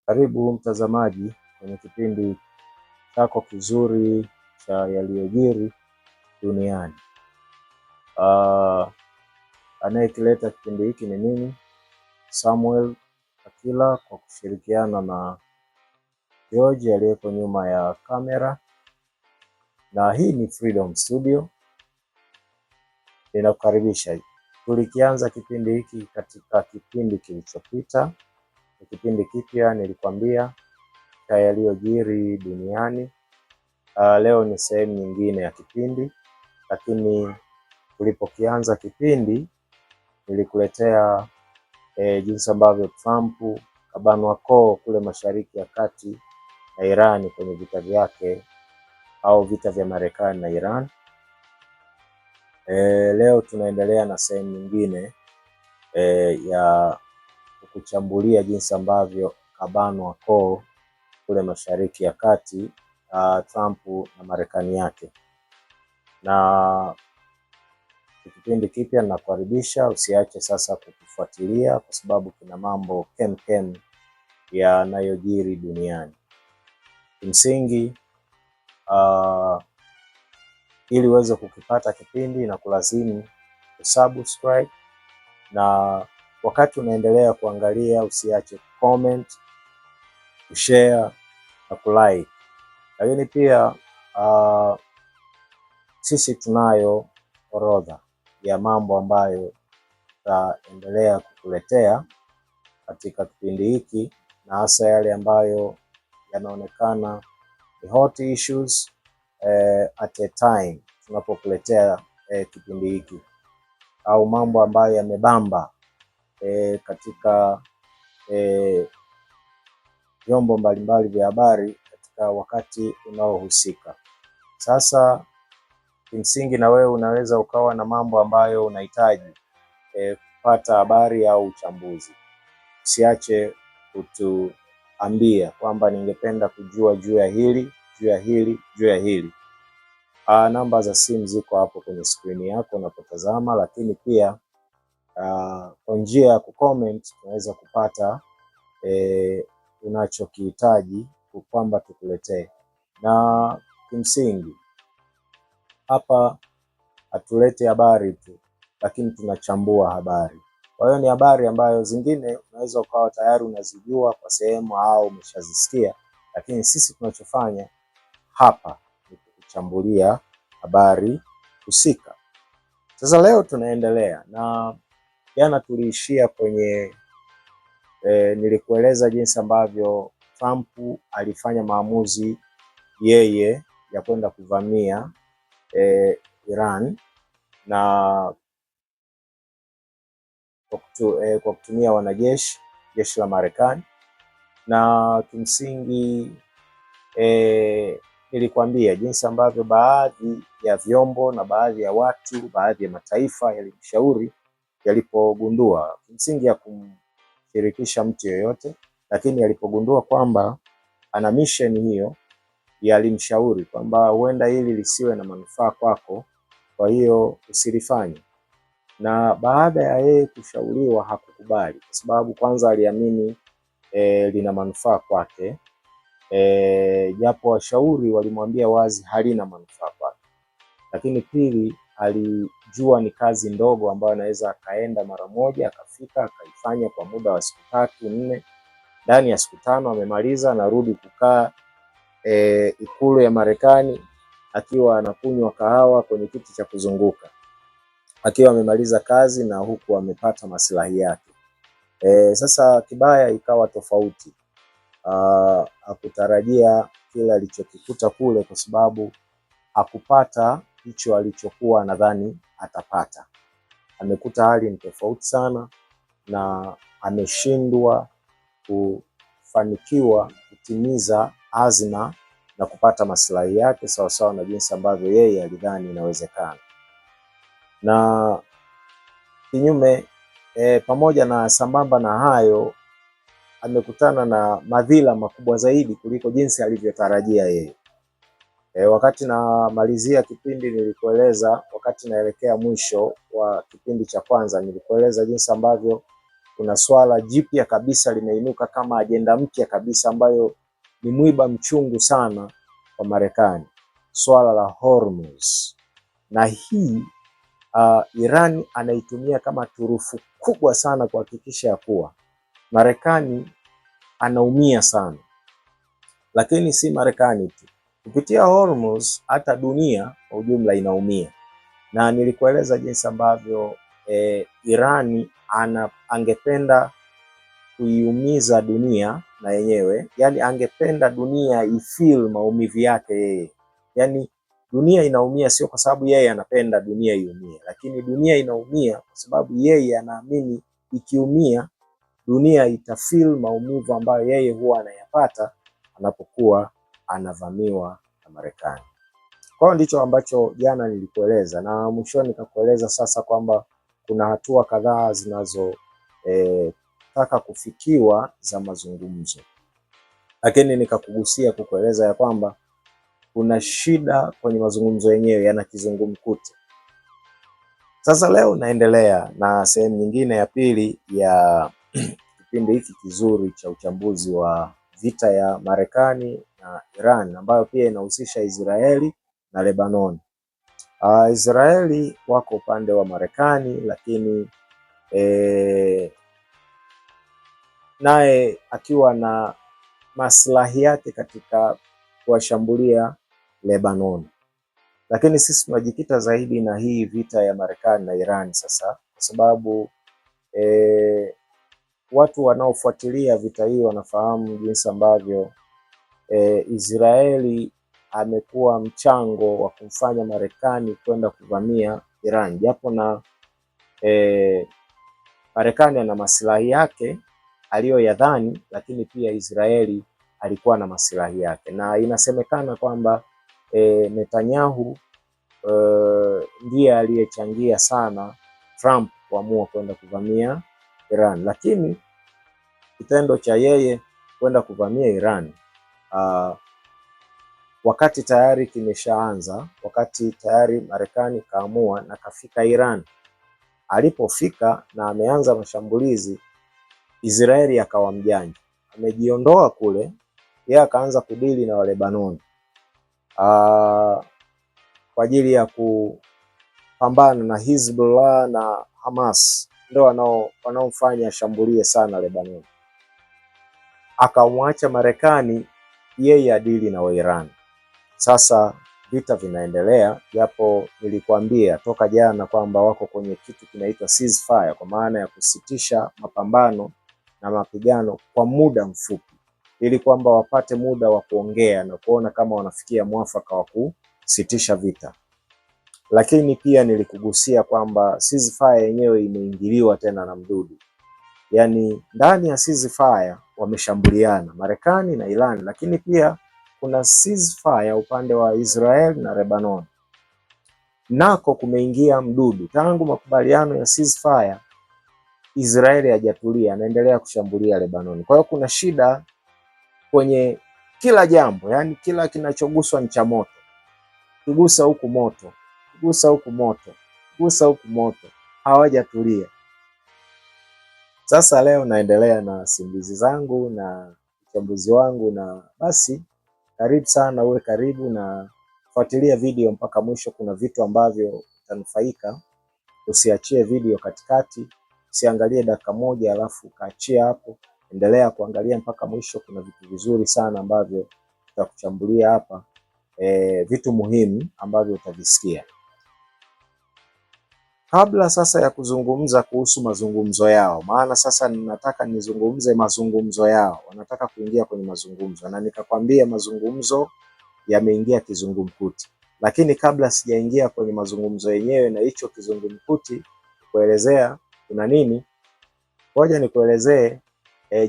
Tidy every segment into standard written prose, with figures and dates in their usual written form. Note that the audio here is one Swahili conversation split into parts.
Karibu mtazamaji kwenye kipindi chako kizuri cha yaliyojiri duniani. Anayekileta kipindi hiki ni mimi Samuel Akila kwa kushirikiana na George aliyeko nyuma ya kamera, na hii ni Freedom Studio. Ninakukaribisha. Tulikianza kipindi hiki katika kipindi kilichopita. Ni kipindi kipya nilikwambia cha yaliyojiri duniani. Leo ni sehemu nyingine ya kipindi, lakini tulipokianza kipindi nilikuletea jinsi ambavyo Trump kabanwa koo kule Mashariki ya Kati na Iran kwenye vita vyake au vita vya Marekani na Iran. Leo tunaendelea na sehemu nyingine ya kukuchambulia jinsi ambavyo kabanwa koo kule Mashariki ya Kati, Trump na Marekani yake. Na kipindi kipya nakukaribisha, usiache sasa kutufuatilia kwa sababu kuna mambo kemkem yanayojiri duniani. Kimsingi, ili uweze kukipata kipindi na kulazimu kusubscribe, na wakati unaendelea kuangalia usiache kucomment, kushare na kulike. Lakini pia sisi tunayo orodha ya mambo ambayo tutaendelea kukuletea katika kipindi hiki, na hasa yale ambayo yanaonekana ni hot issues at a time tunapokuletea kipindi hiki, au mambo ambayo yamebamba katika vyombo mbalimbali vya habari katika wakati unaohusika. Sasa kimsingi na wewe unaweza ukawa na mambo ambayo unahitaji kupata habari au uchambuzi. Usiache kutuambia kwamba ningependa kujua juu ya hili, juu ya hili, juu ya hili. Namba za simu ziko hapo kwenye skrini yako unapotazama, lakini pia kwa njia ya kucomment unaweza kupata unachokihitaji kwamba tukuletee. Na kimsingi hapa hatuleti habari tu, lakini tunachambua habari. Kwa hiyo ni habari ambayo zingine unaweza ukawa tayari unazijua kwa sehemu au umeshazisikia, lakini sisi tunachofanya hapa ni kukuchambulia habari husika. Sasa leo tunaendelea na jana tuliishia kwenye nilikueleza jinsi ambavyo Trump alifanya maamuzi yeye ya kwenda kuvamia Iran na kwa kutumia wanajeshi, jeshi la Marekani, na kimsingi nilikwambia jinsi ambavyo baadhi ya vyombo na baadhi ya watu, baadhi ya mataifa yalimshauri yalipogundua, kimsingi ya kumshirikisha mtu yoyote, lakini yalipogundua kwamba ana mission hiyo, yalimshauri kwamba huenda hili lisiwe na manufaa kwako, kwa hiyo usilifanye. Na baada ya yeye kushauriwa hakukubali, kwa sababu kwanza aliamini lina manufaa kwake, japo washauri walimwambia wazi halina manufaa kwake. Lakini pili, alijua ni kazi ndogo ambayo anaweza akaenda mara moja akafika akaifanya kwa muda wa siku 3 4, ndani ya siku 5 amemaliza, anarudi kukaa ikulu ya Marekani akiwa anakunywa kahawa kwenye kiti cha kuzunguka, akiwa amemaliza kazi na huku amepata maslahi yake. Sasa kibaya ikawa tofauti. Hakutarajia kile alichokikuta kule, kwa sababu hakupata hicho alichokuwa nadhani atapata. Amekuta hali ni tofauti sana na ameshindwa kufanikiwa kutimiza azma na kupata maslahi yake sawasawa na jinsi ambavyo yeye alidhani inawezekana. Na kinyume pamoja na sambamba na hayo, amekutana na madhila makubwa zaidi kuliko jinsi alivyotarajia yeye. Wakati namalizia kipindi nilikueleza, wakati naelekea mwisho wa kipindi cha kwanza nilikueleza jinsi ambavyo Kuna swala jipya kabisa limeinuka kama ajenda mpya kabisa ambayo ni mwiba mchungu sana kwa Marekani, swala la Hormuz. Na hii Iran anaitumia kama turufu kubwa sana kuhakikisha ya kuwa Marekani anaumia sana, lakini si Marekani tu, kupitia Hormuz hata dunia kwa ujumla inaumia, na nilikueleza jinsi ambavyo Irani angependa kuiumiza dunia na yenyewe, yani angependa dunia ifeel maumivu yake yeye, yani dunia inaumia sio kwa sababu yeye anapenda dunia iumie, lakini dunia inaumia kwa sababu yeye anaamini ikiumia dunia itafeel maumivu ambayo yeye huwa anayapata anapokuwa anavamiwa na Marekani. Kwa hiyo ndicho ambacho jana nilikueleza, na mwishoni nikakueleza sasa kwamba kuna hatua kadhaa zinazo taka kufikiwa za mazungumzo, lakini nikakugusia kukueleza ya kwamba kuna shida kwenye mazungumzo yenyewe, yana kizungumkuti. Sasa leo naendelea na sehemu nyingine ya pili ya kipindi hiki kizuri cha uchambuzi wa vita ya Marekani na Iran ambayo pia inahusisha Israeli na Lebanon. Israeli wako upande wa Marekani, lakini naye akiwa na maslahi yake katika kuwashambulia Lebanon. Lakini sisi tunajikita zaidi na hii vita ya Marekani na Iran sasa, kwa sababu watu wanaofuatilia vita hii wanafahamu jinsi ambavyo Israeli amekuwa mchango wa kumfanya Marekani kwenda kuvamia Iran, japo na Marekani ana maslahi yake aliyoyadhani, lakini pia Israeli alikuwa na maslahi yake, na inasemekana kwamba Netanyahu ndiye aliyechangia sana Trump kuamua kwenda kuvamia Iran, lakini kitendo cha yeye kwenda kuvamia Iran wakati tayari kimeshaanza, wakati tayari Marekani kaamua na kafika Iran. Alipofika na ameanza mashambulizi, Israeli akawa mjanja, amejiondoa kule, yeye akaanza kudili na Walebanoni kwa ajili ya kupambana na Hizbullah na Hamas, ndio wanaomfanya ashambulie sana Lebanon. Akamwacha Marekani yeye adili na Wairan. Sasa vita vinaendelea, japo nilikuambia toka jana kwamba wako kwenye kitu kinaitwa ceasefire, kwa maana ya kusitisha mapambano na mapigano kwa muda mfupi, ili kwamba wapate muda wa kuongea na kuona kama wanafikia mwafaka wa kusitisha vita. Lakini pia nilikugusia kwamba ceasefire yenyewe imeingiliwa tena na mdudu, yaani ndani ya ceasefire wameshambuliana Marekani na Iran, lakini pia kuna ceasefire upande wa Israel na Lebanon, nako kumeingia mdudu. Tangu makubaliano ya ceasefire, Israeli hajatulia, anaendelea kushambulia Lebanon. Kwa hiyo kuna shida kwenye kila jambo, yani kila kinachoguswa ni cha moto. Kigusa huku moto, kigusa huku moto, kigusa huku moto, hawajatulia. Sasa leo naendelea na simulizi zangu na uchambuzi wangu, na basi karibu sana, uwe karibu na fuatilia video mpaka mwisho. Kuna vitu ambavyo utanufaika. Usiachie video katikati, usiangalie dakika moja alafu ukaachia hapo. Endelea kuangalia mpaka mwisho. Kuna vitu vizuri sana ambavyo tutakuchambulia hapa, vitu muhimu ambavyo utavisikia. Kabla sasa ya kuzungumza kuhusu mazungumzo yao, maana sasa ninataka nizungumze mazungumzo yao, wanataka kuingia kwenye mazungumzo, na nikakwambia mazungumzo yameingia kizungumkuti. Lakini kabla sijaingia kwenye mazungumzo yenyewe na hicho kizungumkuti kuelezea kuna nini, ngoja nikuelezee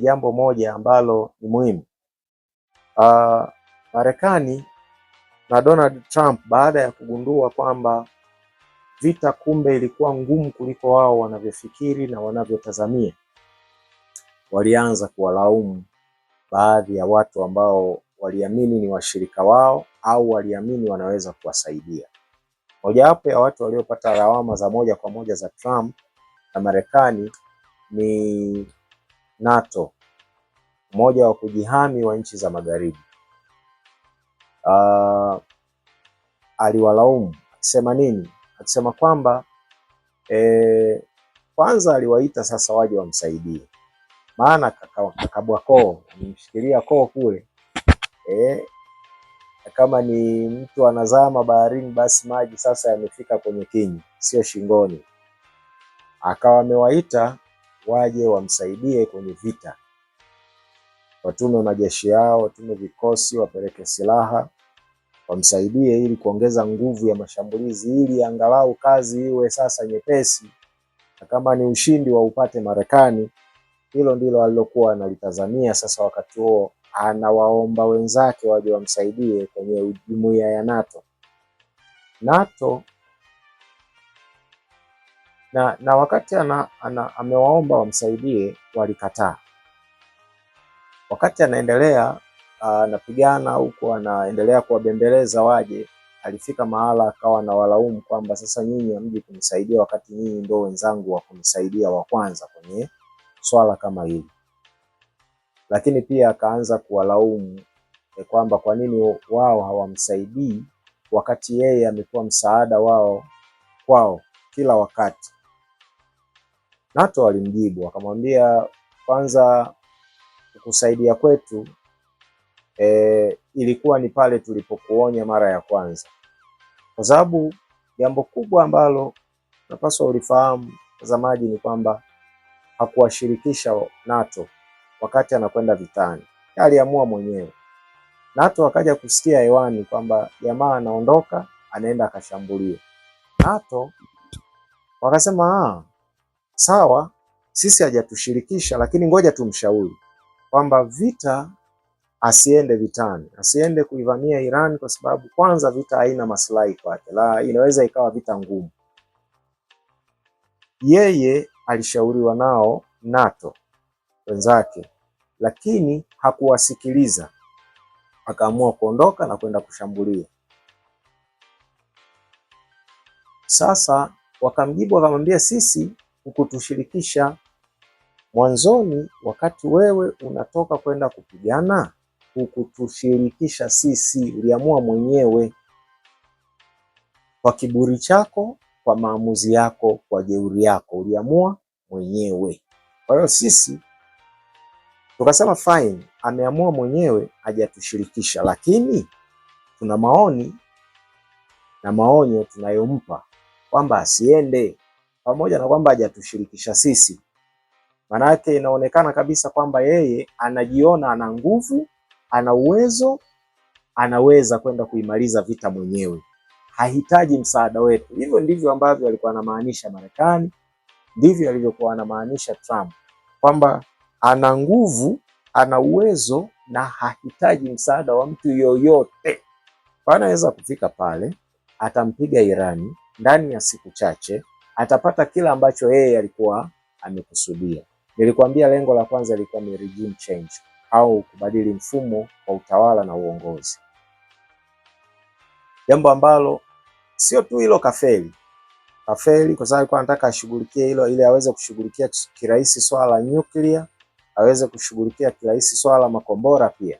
jambo moja ambalo ni muhimu. Marekani na Donald Trump baada ya kugundua kwamba vita kumbe ilikuwa ngumu kuliko wao wanavyofikiri na wanavyotazamia, walianza kuwalaumu baadhi ya watu ambao waliamini ni washirika wao au waliamini wanaweza kuwasaidia. Mojawapo ya watu waliopata lawama za moja kwa moja za Trump na Marekani Ni NATO, umoja wa kujihami wa nchi za Magharibi. Aliwalaumu akisema nini? Akisema kwamba kwanza aliwaita sasa waje wamsaidie, maana kakabwa koo, amemshikilia koo kule kama ni mtu anazama baharini, basi maji sasa yamefika kwenye kinywa, sio shingoni. Akawa amewaita waje wamsaidie kwenye vita, watume majeshi yao, watume vikosi, wapeleke silaha, wamsaidie ili kuongeza nguvu ya mashambulizi, ili angalau kazi iwe sasa nyepesi, na kama ni ushindi wa upate Marekani. Hilo ndilo alilokuwa analitazamia sasa. Wakati huo anawaomba wenzake waje wamsaidie kwenye jumuiya ya NATO. NATO na wakati amewaomba wamsaidie walikataa. Wakati anaendelea anapigana huku anaendelea kuwabembeleza waje, alifika mahala akawa anawalaumu kwamba sasa nyinyi hamji kunisaidia wakati nyinyi ndio wenzangu wa kunisaidia wa kwanza kwenye swala kama hili. Lakini pia akaanza kuwalaumu kwamba kwa nini wao hawamsaidii wakati yeye amekuwa msaada wao kwao kila wakati. NATO alimjibu akamwambia, kwanza kukusaidia kwetu ilikuwa ni pale tulipokuonya mara ya kwanza, kwa sababu jambo kubwa ambalo napaswa ulifahamu mtazamaji ni kwamba hakuwashirikisha NATO wakati anakwenda vitani, aliamua mwenyewe. NATO akaja kusikia hewani kwamba jamaa anaondoka anaenda akashambulia. NATO wakasema sawa, sisi hajatushirikisha, lakini ngoja tumshauri kwamba vita asiende vitani, asiende kuivamia Iran kwa sababu kwanza vita haina maslahi kwake, la inaweza ikawa vita ngumu. Yeye alishauriwa nao NATO wenzake, lakini hakuwasikiliza, akaamua kuondoka na kwenda kushambulia. Sasa wakamjibu wakamwambia, sisi hukutushirikisha mwanzoni, wakati wewe unatoka kwenda kupigana hukutushirikisha sisi, uliamua mwenyewe kwa kiburi chako, kwa maamuzi yako, kwa jeuri yako, uliamua mwenyewe. Kwa hiyo sisi tukasema fine, ameamua mwenyewe, hajatushirikisha, lakini tuna maoni na maonyo tunayompa kwamba asiende, pamoja na kwamba hajatushirikisha sisi. Maanake inaonekana kabisa kwamba yeye anajiona ana nguvu, ana uwezo, anaweza kwenda kuimaliza vita mwenyewe, hahitaji msaada wetu. Hivyo ndivyo ambavyo alikuwa anamaanisha Marekani, ndivyo alivyokuwa anamaanisha Trump kwamba ana nguvu, ana uwezo na hahitaji msaada wa mtu yoyote. Kwa anaweza kufika pale, atampiga Irani ndani ya siku chache, atapata kila ambacho yeye alikuwa amekusudia. Nilikwambia lengo la kwanza ilikuwa ni regime change au kubadili mfumo wa utawala na uongozi, jambo ambalo sio tu hilo kafeli kafeli, kwa sababu alikuwa anataka ashughulikie hilo ili aweze kushughulikia kirahisi swala la nyuklia, aweze kushughulikia kirahisi swala la makombora, pia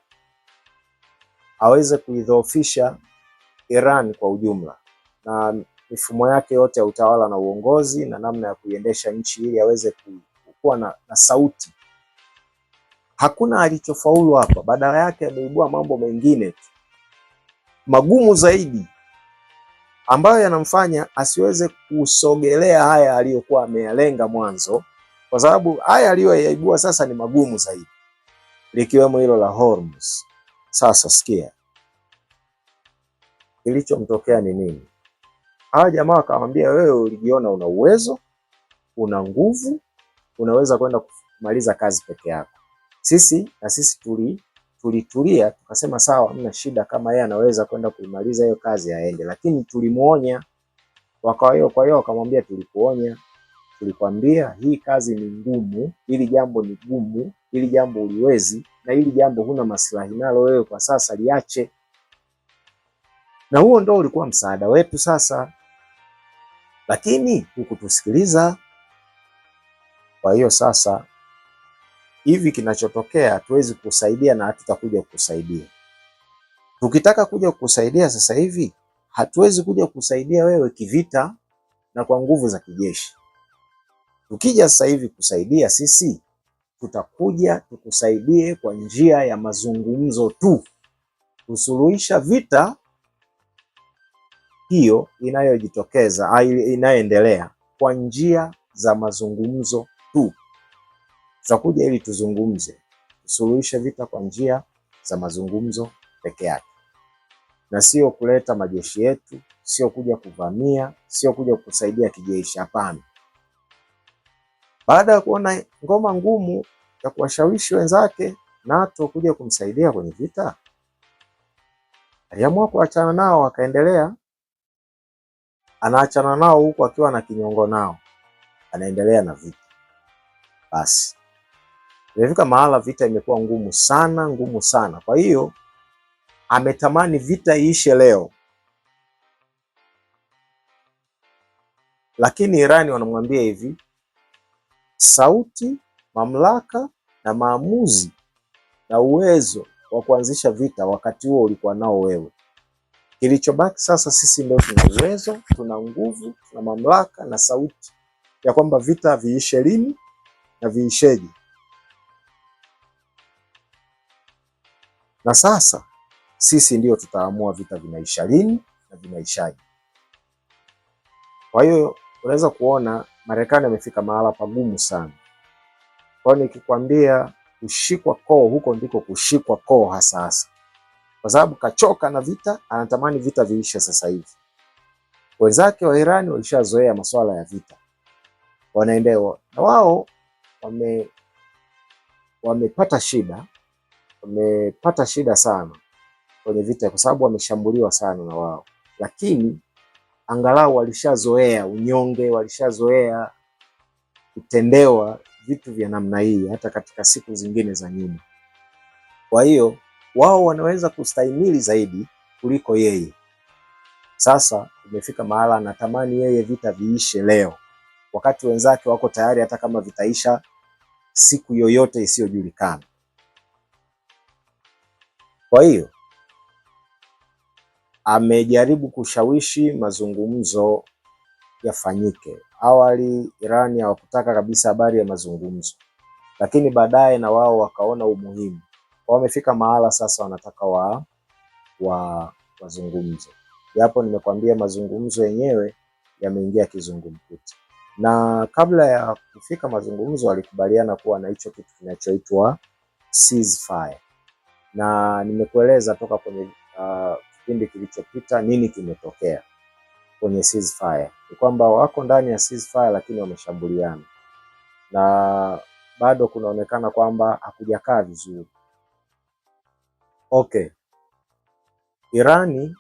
aweze kuidhoofisha Iran kwa ujumla na mifumo yake yote ya utawala na uongozi na namna ya kuiendesha nchi ili aweze kuwa na sauti. Hakuna alichofaulu hapa, badala yake ameibua mambo mengine tu magumu zaidi ambayo yanamfanya asiweze kusogelea haya aliyokuwa ameyalenga mwanzo, kwa sababu haya aliyoyaibua sasa ni magumu zaidi, likiwemo hilo la Hormuz. Sasa sikia kilichomtokea ni nini? Hawa jamaa wakamwambia, wewe ulijiona una uwezo, una nguvu, unaweza kwenda kumaliza kazi peke yako. Sisi na sisi tulitulia tukasema sawa, hamna shida, kama yeye anaweza kwenda kuimaliza hiyo kazi aende, lakini tulimuonya. Kwa hiyo wakamwambia, tulikuonya, tulikwambia hii kazi ni ngumu, hili jambo ni gumu, hili jambo uliwezi, na hili jambo huna maslahi nalo wewe kwa sasa, liache. Na huo ndo ulikuwa msaada wetu sasa, lakini hukutusikiliza. Kwa hiyo sasa hivi kinachotokea, hatuwezi kusaidia na hatutakuja kukusaidia. Tukitaka kuja kukusaidia sasa hivi, hatuwezi kuja kukusaidia wewe kivita na kwa nguvu za kijeshi. Tukija sasa hivi kusaidia sisi, tutakuja tukusaidie kwa njia ya mazungumzo tu, kusuluhisha vita hiyo inayojitokeza inayoendelea kwa njia za mazungumzo tu. Tutakuja ili tuzungumze, tusuluhishe vita kwa njia za mazungumzo peke yake, na sio kuleta majeshi yetu, sio kuja kuvamia, sio kuja kusaidia kijeshi. Hapana. Baada ya kuona ngoma ngumu ya kuwashawishi wenzake NATO kuja kumsaidia kwenye vita, aliamua kuachana nao, akaendelea anaachana nao huku akiwa na kinyongo nao, anaendelea na vita. Basi imefika mahala vita imekuwa ngumu sana, ngumu sana. Kwa hiyo ametamani vita iishe leo, lakini Irani wanamwambia hivi, sauti, mamlaka na maamuzi na uwezo wa kuanzisha vita wakati huo ulikuwa nao wewe. Kilichobaki sasa, sisi ndio tuna uwezo, tuna nguvu, tuna mamlaka na sauti ya kwamba vita viishe lini na viisheje. Na sasa sisi ndio tutaamua vita vinaisha lini na vinaishaje. Kwa hiyo unaweza kuona Marekani amefika mahala pagumu sana. Kwa hiyo nikikwambia kushikwa koo, huko ndiko kushikwa koo hasa hasa, kwa sababu kachoka na vita, anatamani vita viishe sasa hivi. Wenzake wa Irani walishazoea masuala ya vita, wanaendewa na wao wamepata shida, wamepata shida sana kwenye vita, kwa sababu wameshambuliwa sana na wao, lakini angalau walishazoea unyonge, walishazoea kutendewa vitu vya namna hii hata katika siku zingine za nyuma. Kwa hiyo wao wanaweza kustahimili zaidi kuliko yeye. Sasa imefika mahala anatamani yeye vita viishe leo, wakati wenzake wako tayari hata kama vitaisha siku yoyote isiyojulikana. Kwa hiyo amejaribu kushawishi mazungumzo yafanyike. Awali Irani hawakutaka kabisa habari ya mazungumzo, lakini baadaye na wao wakaona umuhimu. Wamefika mahala sasa wanataka wa wazungumze, japo nimekwambia mazungumzo yenyewe yameingia kizungumkuti. Na kabla ya kufika mazungumzo, walikubaliana kuwa na hicho kitu kinachoitwa ceasefire, na nimekueleza toka kwenye kipindi kilichopita nini kimetokea kwenye ceasefire. Ni kwamba wako ndani ya ceasefire lakini wameshambuliana na bado kunaonekana kwamba hakujakaa vizuri. Okay, Irani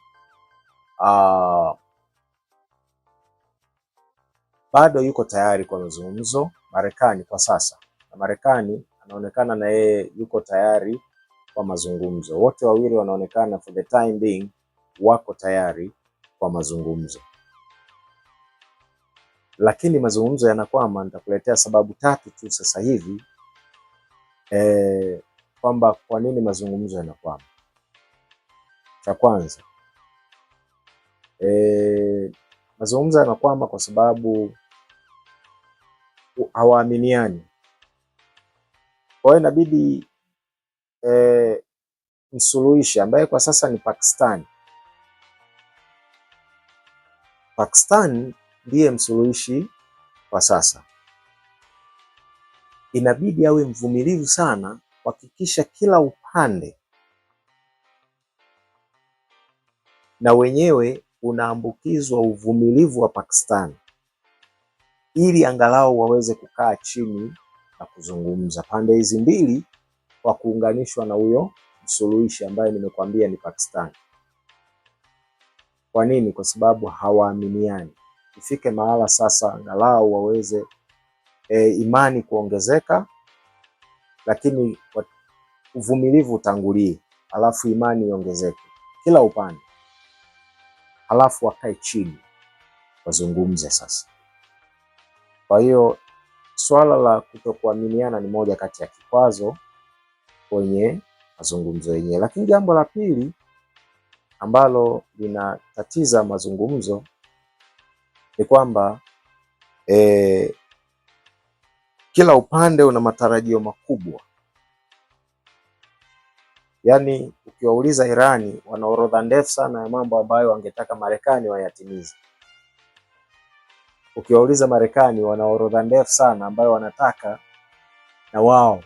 bado yuko tayari kwa mazungumzo Marekani kwa sasa, na Marekani anaonekana na yeye yuko tayari kwa mazungumzo. Wote wawili wanaonekana for the time being wako tayari kwa mazungumzo, lakini mazungumzo yanakwama. Nitakuletea sababu tatu tu sasa hivi kwamba kwa nini mazungumzo yanakwama. Cha kwanza, mazungumzo yanakwama kwa sababu hawaaminiani. Kwa hiyo inabidi msuluhishi ambaye kwa sasa ni Pakistan. Pakistan ndiye msuluhishi kwa sasa, inabidi awe mvumilivu sana kuhakikisha kila upande na wenyewe unaambukizwa uvumilivu wa Pakistan ili angalau waweze kukaa chini na kuzungumza pande hizi mbili kwa kuunganishwa na huyo msuluhishi ambaye nimekwambia ni Pakistan. Kwa nini? Kwa sababu hawaaminiani. Ifike mahala sasa angalau waweze imani kuongezeka, lakini uvumilivu utangulie, alafu imani iongezeke kila upande, alafu wakae chini wazungumze sasa. Kwa hiyo swala la kutokuaminiana ni moja kati ya kikwazo kwenye mazungumzo yenyewe. Lakini jambo la pili ambalo linatatiza mazungumzo ni kwamba kila upande una matarajio makubwa. Yaani ukiwauliza Irani wana orodha ndefu sana ya mambo ambayo wangetaka Marekani wayatimize. Ukiwauliza Marekani wana orodha ndefu sana ambayo wanataka na wao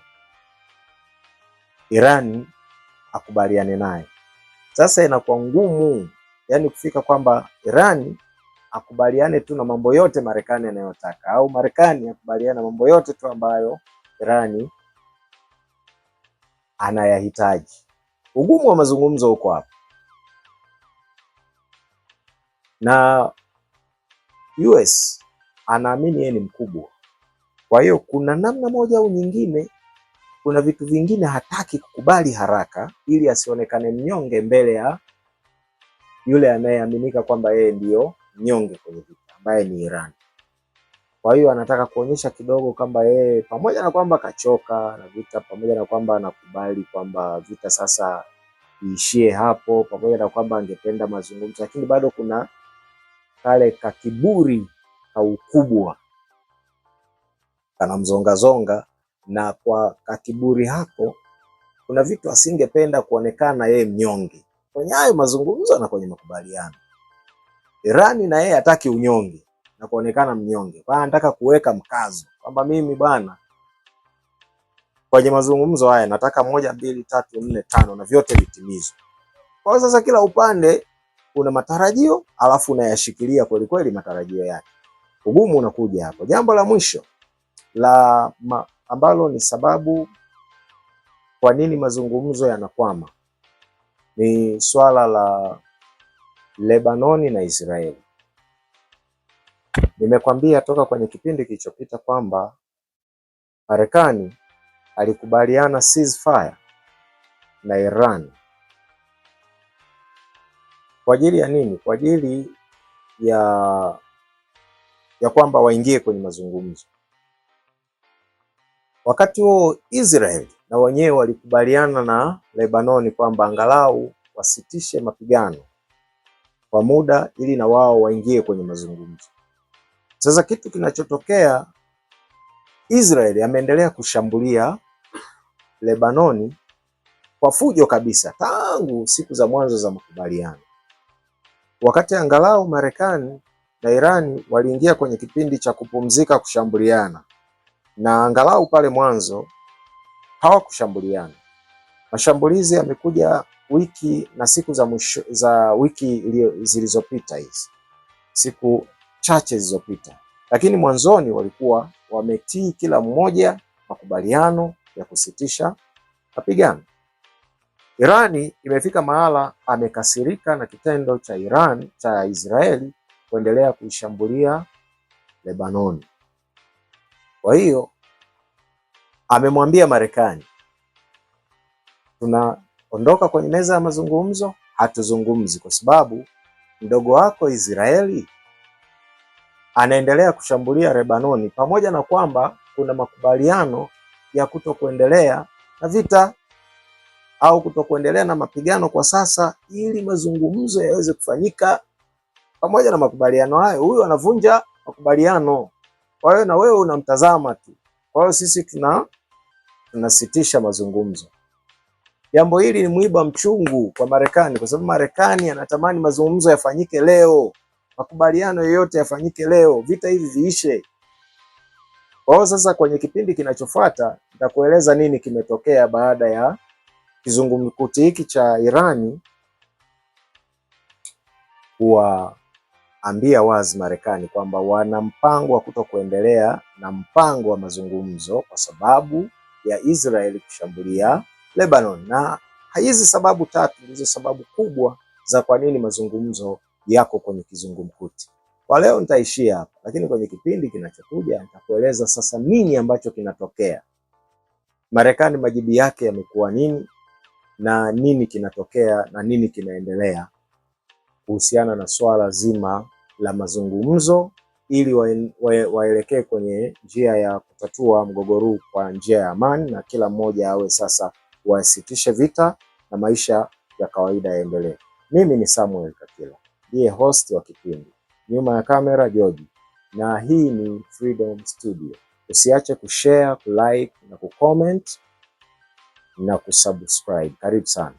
Irani akubaliane naye. Sasa inakuwa ngumu yani kufika kwamba Irani akubaliane tu na mambo yote Marekani anayotaka au Marekani akubaliane na mambo yote tu ambayo Irani anayahitaji. Ugumu wa mazungumzo uko hapo, na US anaamini yeye ni mkubwa, kwa hiyo kuna namna moja au nyingine, kuna vitu vingine hataki kukubali haraka ili asionekane mnyonge mbele ya yule anayeaminika kwamba yeye ndiyo mnyonge kwenye vita, ambaye ni Iran. Kwa hiyo anataka kuonyesha kidogo kwamba yeye pamoja na kwamba kachoka na vita, pamoja na kwamba anakubali kwamba vita sasa iishie hapo, pamoja na kwamba angependa mazungumzo, lakini bado kuna kale kakiburi ka ukubwa kanamzongazonga, na kwa kakiburi hako kuna vitu asingependa kuonekana yeye mnyonge kwenye hayo mazungumzo na kwenye makubaliano. Irani na yeye hataki unyonge na kuonekana mnyonge, kwa anataka kuweka mkazo kwamba mimi bwana, kwenye mazungumzo haya nataka 1 2 3 4 5 na vyote vitimizwe. Kwa hiyo sasa kila upande una matarajio alafu unayashikilia kweli kweli matarajio yake. Ugumu unakuja hapo. Jambo la mwisho la ambalo ni sababu kwa nini mazungumzo yanakwama ni swala la Lebanoni na Israeli. Nimekwambia toka kwenye kipindi kilichopita kwamba Marekani alikubaliana ceasefire na Iran kwa ajili ya nini? Kwa ajili ya kwamba waingie kwenye mazungumzo. Wakati huo Israel na wenyewe walikubaliana na Lebanoni kwamba angalau wasitishe mapigano kwa muda ili na wao waingie kwenye mazungumzo. Sasa kitu kinachotokea, Israel ameendelea kushambulia Lebanoni kwa fujo kabisa tangu siku za mwanzo za makubaliano. Wakati angalau Marekani na Irani waliingia kwenye kipindi cha kupumzika kushambuliana, na angalau pale mwanzo hawakushambuliana. Mashambulizi yamekuja wiki na siku za mwisho za wiki zilizopita, hizi siku chache zilizopita, lakini mwanzoni walikuwa wametii kila mmoja makubaliano ya kusitisha mapigano. Irani imefika mahala amekasirika na kitendo cha Iran cha Israeli kuendelea kuishambulia Lebanoni. Kwa hiyo amemwambia Marekani, tunaondoka kwenye meza ya mazungumzo, hatuzungumzi kwa sababu mdogo wako Israeli anaendelea kushambulia Lebanoni, pamoja na kwamba kuna makubaliano ya kutokuendelea na vita au kutokuendelea na mapigano kwa sasa, ili mazungumzo yaweze kufanyika. Pamoja na makubaliano hayo, huyu anavunja makubaliano. Kwa hiyo na wewe unamtazama tu. Kwa hiyo sisi tunasitisha mazungumzo. Jambo hili ni mwiba mchungu kwa Marekani, kwa sababu Marekani anatamani mazungumzo yafanyike leo, makubaliano yoyote yafanyike leo, vita hivi viishe. Kwa hiyo sasa, kwenye kipindi kinachofuata nitakueleza nini kimetokea baada ya kizungumkuti hiki cha Irani kuwaambia wazi Marekani kwamba wana mpango wa kutokuendelea na mpango wa mazungumzo kwa sababu ya Israeli kushambulia Lebanon. Na hizi sababu tatu ndizo sababu kubwa za kwa nini mazungumzo yako kwenye kizungumkuti. Kwa leo nitaishia hapa, lakini kwenye kipindi kinachokuja nitakueleza sasa nini ambacho kinatokea Marekani, majibu yake yamekuwa nini na nini kinatokea na nini kinaendelea kuhusiana na swala zima la mazungumzo ili waelekee kwenye njia ya kutatua mgogoro huu kwa njia ya amani, na kila mmoja awe sasa wasitishe vita na maisha ya kawaida yaendelee. Mimi ni Samuel Kakila, ndiye host wa kipindi, nyuma ya kamera George, na hii ni Freedom Studio. Usiache kushare, kulike na kucomment na kusubscribe. Karibu sana.